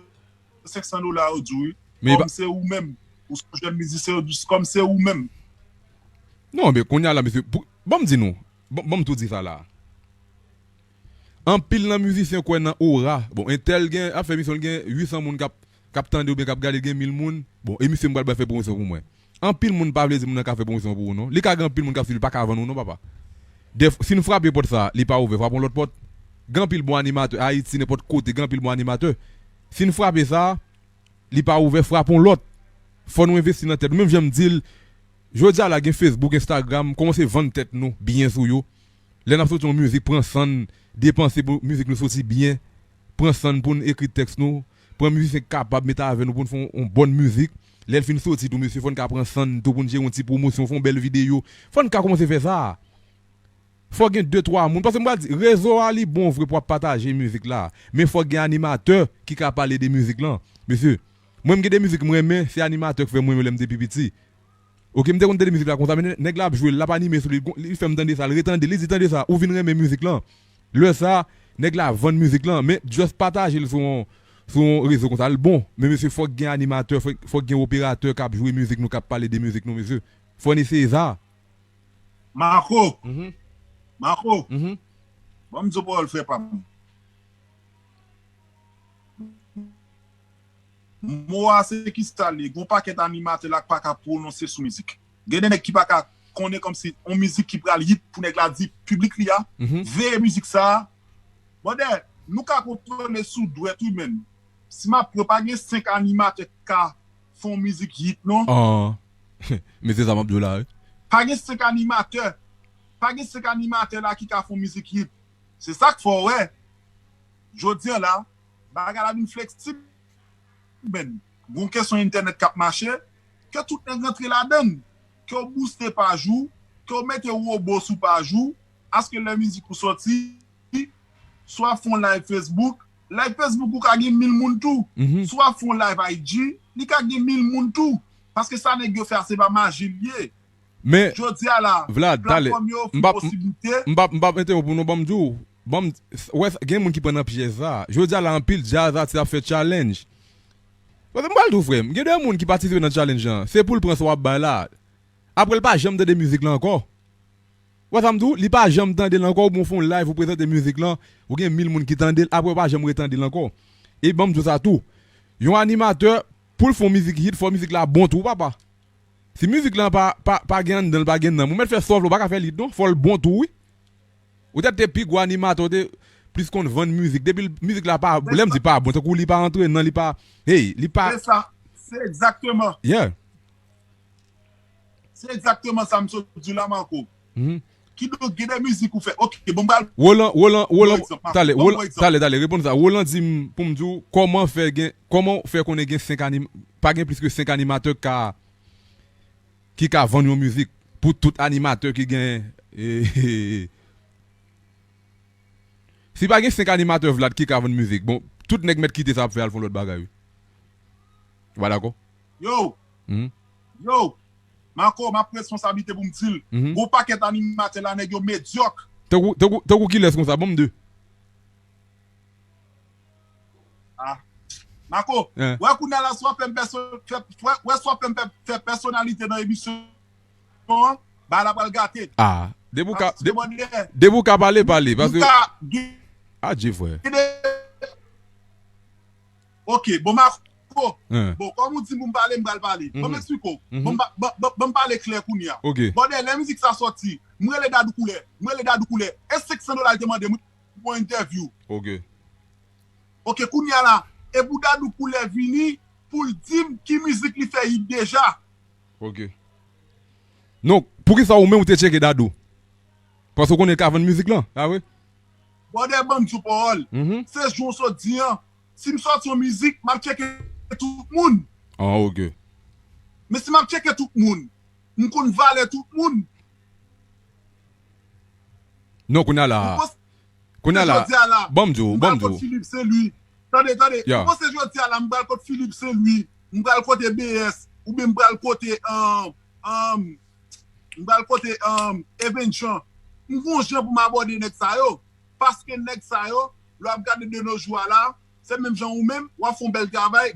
senk san dola yo di w, wi. Kòm se ou menm, ou se yon jèn mizisyen, yo di w, kòm se ou menm. Non, men kounye a la, mesye, ban m di nou, ban m tou di sa la. Anpil nan mizisyen kwè nan ora. Bon, entèl gen, ap fè misyon, l gen uit san moun k ap, k ap tande oubyen k ap gade, l gen mil moun. Bon, e misye m pral bay fè pwomosyon pou mwen. Anpil moun pa vle di moun nan ka fè pwomosyon pou ou non. Li ka gen anpil moun k ap swiv li, pa ka vann ou non, papa. Dèf, si n frape pòt sa, li pa ouvè, frape yon lòt pòt. Gen anpil bon animatè, Ayiti, nenpòt kote, gen anpil bon animatè. Si n frape sa, li pa ouvè, frape yon lòt. Fò nou envesti nan tèt nou. Menm jan m di l, jodi a la gen Facebook, Instagram, kòmanse vann tèt nou byen sou yo. Lè n ap soti yon mizik, pran san n, depanse pou mizik nou soti byen. Pran san n pou n ekri tèks nou. Pran mizisyen k kapab mete avè nou pou n fè yon, yon bòn mizik. Lè l fin soti tou, mesye, fò n ka pran san n tou pou n jere yon ti pwomosyon, fè yon bèl videyo. Fò n ka kòmanse fè sa. Fò gen de, twa moun. Paske m pral di, rezo a li bon vre pou ap pataje mizik la. Men fò gen animatè ki ka pale de mizik lan. Mesye, mwen m gen de mizik m renmen, se animatè k fè m renmen lè m te pi piti. Ok, m te konn tande mizik la konsa, men nèg la ap jwe l, l ap anime sou li, li fè m tande sa, l retande, li di tande sa, ou vin renmen mizik lan. Lè sa, nèg la vann mizik lan, men just pataje l sou yon, sou yon rezo konsa, l bon. Men mesye, fòk gen animatè, fòk, fòk gen operatè k ap jwe mizik nou, k ap pale de mizik nou, mesye. Fò n eseye sa. Marco, Marco, ban m di w pawòl frè pa m. Mo a se kisa l ye? Gon pakèt animatè la k pa ka pwononse sou mizik. Gen de nèg ki pa ka konnen kòmsi on mizik ki pral hit pou nèg la di piblik li a, veye mizik sa a. Brother, nou ka kontwole sou dwèt wi menm. Si m ap pran, pa gen senk animatè k ka fè on mizik hit non. Men se sa m ap di w la wi. Pa gen senk animatè. Pa gen senk animatè la ki ka fè on mizik hit. Se sa k fè w wè. Jodi a la, bagay la vin fleksib. Men, gon kesyon entènèt k ap mache, ke tout nèg rantre ladan l, ke w booste paj ou, ke w mete wobo sou paj ou, aske lè mizik ou soti, swa fè on live Facebook, live Facebook ou ka gen mil moun tou, swa fè on live I G, li ka gen mil moun tou, paske sa nèg yo fè a se pa maji l ye. Men, jodi a la, platfòm yo ofri posiblite. M p ap, m p ap entewonp ou non, ban m di w, ban m, wè, gen moun ki pran nan pyèj sa. Jodi a la, anpil djaz atis ap fè challenge. Paske m pral di w, frè m, gen de moun ki patisipe nan challenge lan, se pou l pran sa w ap bay la. Apre, l pa janm tande mizik lan ankò. Wè sa m di w, li pa janm tande l ankò, oubyen w fè yon live, ou prezante mizik lan, ou gen mil moun ki tande l, apre, w pa janm retande l ankò. E ban m di w sa tou, yon animatè, pou l fè yon mizik hit, fò mizik la bon tou, papa. Si mizik lan pa, pa, pa gen anndan l, pa gen nanm, ou mèt fè sa w vle, ou pa ka fè l hit non, fò l bon tou wi. Ou tèt te pi gwo animatè, ou te plis konn vann mizik. Depi l, mizik la pa, lè m di pa bon, tankou li pa antrenan, li pa, hey, li pa. Se sa, se egzakteman. Yeah. Se egzakteman sa m sot di w la, Marco. Mhm. Kidonk, gen de mizik ou fè. Ok, bon, m pral Roland, Roland, Roland, egzanp, Marco. Talè, Roland, talè, talè, reponn sa. Roland di m pou m di w kòman fè gen, kòman fè konnen gen senk anim, pa gen plis ke senk animatè ki ka, ki ka vann yon mizik pou tout animatè ki gen, e, si pa gen senk animatè Vlad ki ka vann mizik, bon, tout nèg mèt kite sa ap fè al fè yon lòt bagay, wi. Ou pa dakò? Yo! Mhm. Yo! Marco, m ap pran responsablite pou m di l. Mhm. Gon pakèt animatè la, nèg yo medyòk. Tankou, tankou, tankou kilès konsa? Ban m de. Ah. Marco, wè kounye a la, si w ap fè m pèso-, fè, wè, wè si w ap fè m fè, fè pèsonalite nan emisyon an, bagay la pral gate. Ah, depi w ka, depi w ka pale, pale, paske, adje, frè. Ok, bon, Marco, bon, kòm ou di m pou m pale, m pral pale. Bon, m eksplike w. Bon, m pa- bon, bon, bon, m pale klè kounye a. Ok. Bon, lè mizik sa sòti, m rele Dadou Koulè. M rele Dadou Koulè. E senk san dola l te mande m pou yon entèvyou. Ok. Ok, kounye a la, e pou Dadou Koulè vini, pou l di m ki mizik li fè hit deja. Ok. Non, poukisa ou menm ou te tcheke Dadou? Paske ou konnen l ka vann mizik lan, a vre? Bòdè, ban m di w pawòl. Mhm. Se jan w sot di an. Si m sòti yon mizik, m ap tcheke tout moun. Ah, ok. Men si m ap tcheke tout moun, m konn valè tout moun. Non, kounye a la. Ou panse Kounye a la, jodi a la, ban m di w, ban m di w. Philippe Saint Louis. Tande, tande. Ya. Ou panse jodi a la, m pral kot Philippe Saint Louis, m pral kote B S, oubyen m pral kote, um, um, m pral kote, um, Even Jean. M gon jan pou m abòde nèg sa yo. Paske nèg sa yo, lè w ap gade de nos jours a la, se menm jan ou menm, w ap fè yon bèl travay,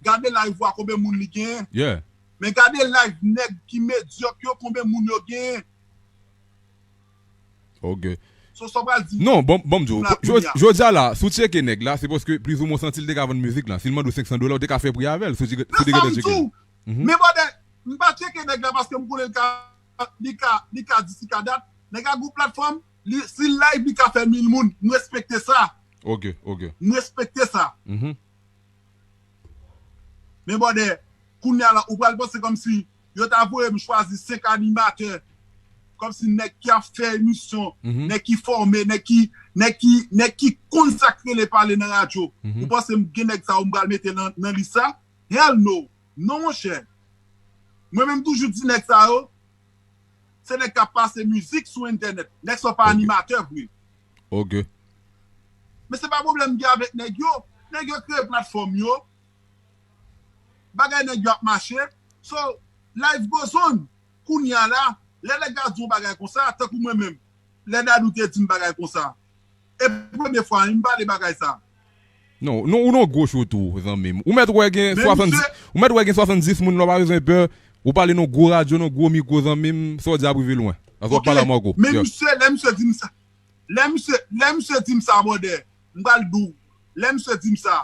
gade live ou a konbyen moun li genyen. Yeah. Men gade live nèg ki medyòk yo, konbyen moun yo genyen. Ok. So, sa w pral di? Non, bon, bon, m di w, jodi a la, si w tcheke nèg la, se paske plizoumwen w santi l te ka vann mizik lan. Si l mande w senk san dola, w te ka fè pri avè l, si w te, si w te gentan tcheke l. Mhm. Men bòdè, m pa tcheke nèg la paske m konnen l ka, li ka, li ka di si ka dat. Nèg la gon platfòm, li, si l live, li ka fè mil moun. M respekte sa. Ok, ok. M respekte sa. Mhm. Men bòdè, kounye a la, ou pral panse kòmsi yo ta voye m chwazi senk animatè, kòmsi nèg ki ap fè emisyon, mhm, nèg ki fòme, nèg ki, nèg ki, nèg ki konn sa k rele pale nan radyo. Mhm. Ou panse m gen nèg sa yo m pral mete nan, nan lis sa? Hell no! Non, monchè. Mwen menm toujou di nèg sa yo, se nèg k ap pase mizik sou entènèt. Nèg sa yo pa animatè vre. Ok. Men se pa pwoblèm m gen avèk nèg yo. Nèg yo kreye platfòm yo. Bagay nèg yo ap mache. So, life goes on. Kounye a la, lè nèg la di yon bagay konsa, tankou mwen menm, lè Dadou te di m bagay konsa, e premye fwa m pale bagay sa. Non, non, ou nan gwo cho tou, zanmi m. Ou mèt wè gen swasanndis, ou mèt wè gen swasanndis moun, lè w pa bezwen pè. Ou pale nan gwo radyo, nan gwo mikwo, zanmi m, sa w di ap rive lwen. Paske w ap pale a Marco. Men misye, lè misye di m sa, lè misye, lè misye di m sa, bòdè, m pral di w, lè misye di m sa,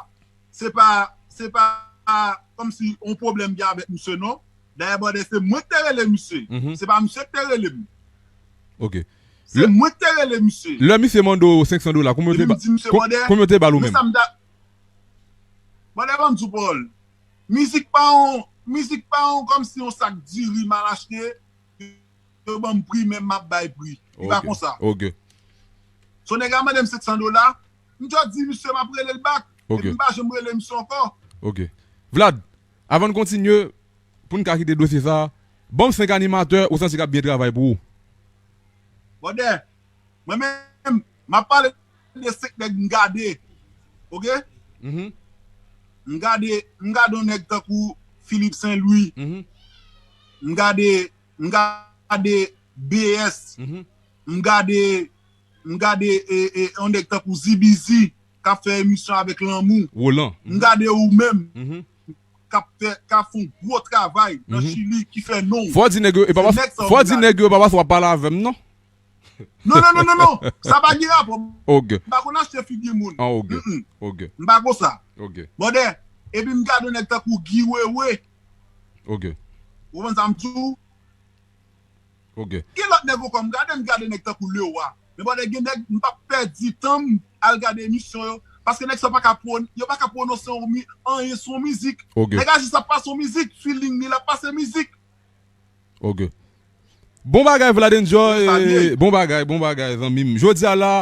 se pa, se pa kòmsi yon pwoblèm gen avèk misye, non. Dayè, bòdè, se mwen ki te rele misye. Mhm. Se pa misye ki te rele m. Ok. Se mwen ki te rele misye. Lè misye mande w senk san dola, konbyen w te ba l ou menm? Bòdè, ban m di w pawòl. Mizik pa yon, mizik pa yon kòmsi yon sak diri mal achte, yo ban m pri, men m ap bay pri. Li pa konsa. Ok. So nèg la mande m senk san dola, m just di misye m ap rele l back. Ok. Epi m pa janm rele misye ankò. Ok. Vlad, avan n kontinye, pou n ka kite dosye sa, ban m senk animatè ou santi k ap byen travay pou ou. Bòdè, mwen menm, m ap pale de senk nèg m gade. Ok? Mhm. M gade, m gade yon nèg tankou Philippe Saint Louis. Mhm. M gade, m gade B S. Mhm. M gade, m gade, e, e, yon nèg tankou Zibizi k ap fè emisyon avèk lanmou. Roland. M gade ou menm. Mhm. K ap fè, k ap fè yon gwo travay nan Chili, ki fè non. Fò w di nèg yo, e pa paske, fò w di nèg yo, e pa paske w ap pale avè m, non. Non, non, non, non, non. Sa pa gen rapò. Ok. M pa konn achte figi moun. Ah, ok. Mm-mm. Ok. M pa konsa. Ok. Bòdè, epi m gade yon nèg tankou Guy Wewe. Ok. Ou konprann sa m di w? Ok. Gen lòt nèg ankò, m gade, m gade nèg tankou Lewa. Men bòdè, gen nèg, m p ap pèdi tan m al gade emisyon yo. Paske nèg sa pa ka pwon-, yo pa ka pwononse yon mi-, anyen sou yon mizik. Ok. Nèg la jis ap pase yon mizik, feeling li, l ap pase mizik. Ok. Bon bagay, Vlad Enjoy. Bon bagay, bon bagay, zanmi m. Jodi a la,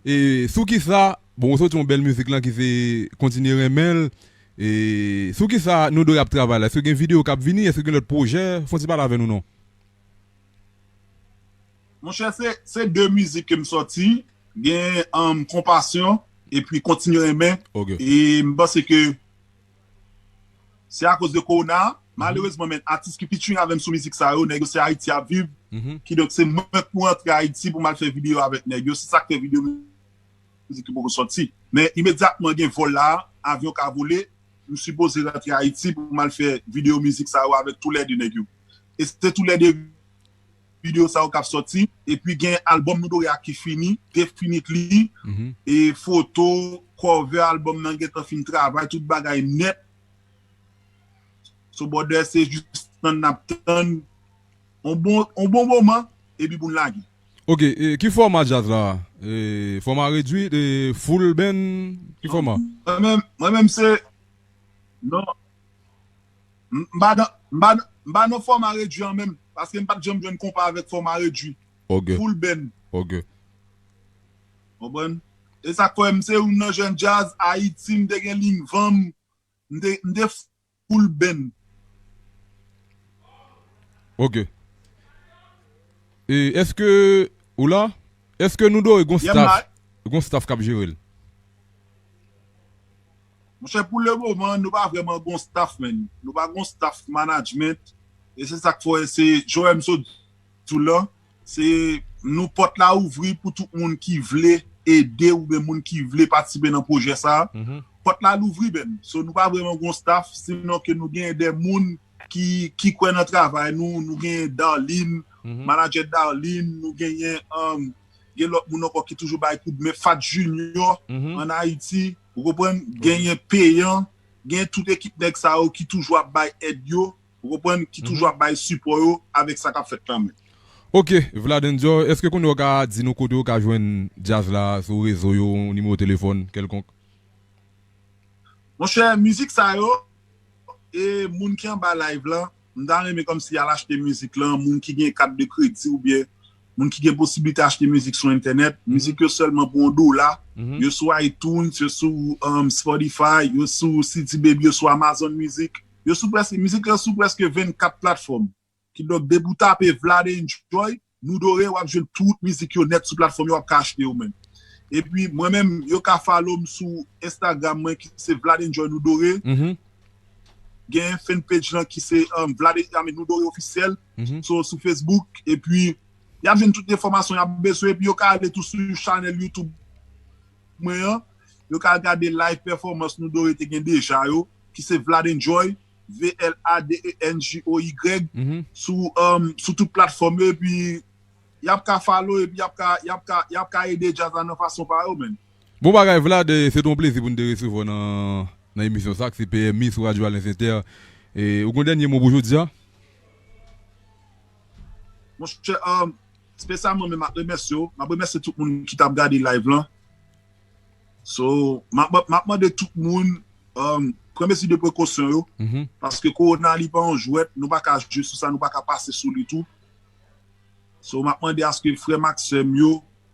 e, sou kisa, bon, ou soti yon bèl mizik lan ki se Kontinye Renmen l. E, sou kisa Nou Dwe ap travay la? Èske gen videyo k ap vini? Èske gen lòt pwojè? Fè yon ti pale avè nou, non? Monchè, se, se de mizik ke m sòti. Gen, um, Konpasyon, epi Kontinye Renmen. Ok. E m panse ke se akoz de kowona, malerezman, men atis ki featuring avè m sou mizik sa yo, nèg yo se Ayiti y ap viv. Kidonk, se mwen k pou rantre Ayiti pou m al fè videyo avèk nèg yo. Se sa k fè videyo mizik yo poko sòti. Men imedyatman gen vòl la, avyon ka vole, m sipoze rantre Ayiti pou m al fè videyo mizik sa yo avèk toulède nèg yo. E se toulède videyo sa yo k ap sòti. Epi gen albòm Nou Dore a ki fini, definitely. E foto, cover albòm nan gentan fin travay, tout bagay nèt. So, brother, se jis tann n ap tann. On bon, on bon moman, epi pou n lage. Ok, e, ki fòma djaz la? E, fòma redwi, e, full band, ki fòma? Mwen menm, mwen menm se, non, m, m pa nan, m pa nan, m pa nan fòma redwi an menm, paske m pa t janm jwenn konpa avèk fòma redwi. Ok. Full band. Ok. Konprann? E sa k fè m se youn nan jèn djaz Ayiti, m te gen liy van m, m te, m te full band. Ok. E èske, ou la? Èske Nou Dore gon staff, gon staff k ap jere l? Monchè, pou le moman, nou pa vrèman gon staff, man. Nou pa gon staff management. E se sa k fè, se Joel m sot di w la, se nou pòt la ouvri pou tout moun ki vle ede oubyen moun ki vle patisipe nan pwojè sa a. Pòt la louvri, man. So, nou pa vrèman gon staff, sinon ke nou gen de moun ki, ki kwè nan travay nou. Nou gen Darlene, manadjè Darlene, nou genyen, um, gen lòt moun ankò ki toujou bay koudmen, Fat Junior, ann Ayiti, ou konprann? Genyen Peyan, gen tout ekip nèg sa yo ki toujou ap bay èd yo, ou konprann, ki toujou ap bay sipò yo avèk sa k ap fèt la menm. Ok, Vlad Enjoy, èske kounye a w ka di nou kote yo ka jwenn djaz la sou rezo yo, nimewo telefòn kèlkonk? Monchè, mizik sa yo, e moun ki anba live lan, m ta renmen kòmsi y al achte mizik lan, moun ki gen kat de kredi oubyen moun ki gen posiblite achte mizik sou entènèt, mizik yo sèlman pou yon dola, yo sou iTunes, yo sou, um, Spotify, yo sou C D Baby, yo sou Amazon Music, yo sou prèske, mizik lan sou prèske vennkat platfòm. Kidonk, depi w tape Vlad Enjoy, Nou Dore, w ap jwenn tout mizik yo nèt sou platfòm yo, w ap ka achte yo menm. Epi, mwen menm, yo ka follow m sou Instagram mwen ki se Vlad Enjoy Nou Dore. Gen fanpage lan ki se, um, Vlad, I mean, Nou Dore Ofisyèl. So, sou Facebook. Epi, y ap jwenn tout enfòmasyon y ap bezwen. Epi, yo ka ale tou sou chanèl YouTube mwen an. Yo ka gade live performance Nou Dore te gen deja yo, ki se Vlad Enjoy, V L A D E N J O Y, sou, um, sou tout platfòm yo, epi y ap ka follow, epi y ap ka, y ap ka, y ap ka ede djaz la nan fason pa yo, man. Bon bagay, Vlad, e, se te yon plezi pou n te resevwa w nan, nan emisyon sa, ki se P M I sou Radio Alliance Inter. E, ou gen dènye mo pou jodi a? Monchè, um, espesyalman, men m ap remèsye w. M ap remèsye tout moun ki t ap gade live lan. So, m ap, m ap mande tout moun, um, pran mezi de prekosyon yo, paske kowona li pa yon jwèt, nou pa ka jwe sou sa, nou pa ka pase sou li tou. So, m ap mande aske frè m ak sè m yo,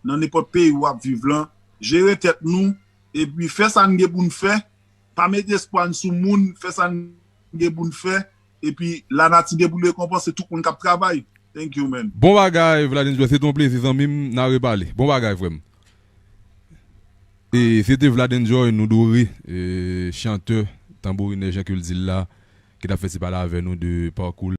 nan nenpòt peyi w ap viv lan, jere tèt nou, epi fè sa n gen pou n fè, pa mete espwa n sou moun, fè sa n gen pou n fè, epi lanati gen pou l rekonpanse tout moun k ap travay. Thank you, man. Bon bagay, Vlad Enjoy, se te yon plezi, zanmi m, n a repale. Bon bagay, frè m. E se te Vlad Enjoy, Nou Dore, e, chantè, tanbourinè, jan ke l di l la, ki t ap fè ti pale avè nou de pakou l.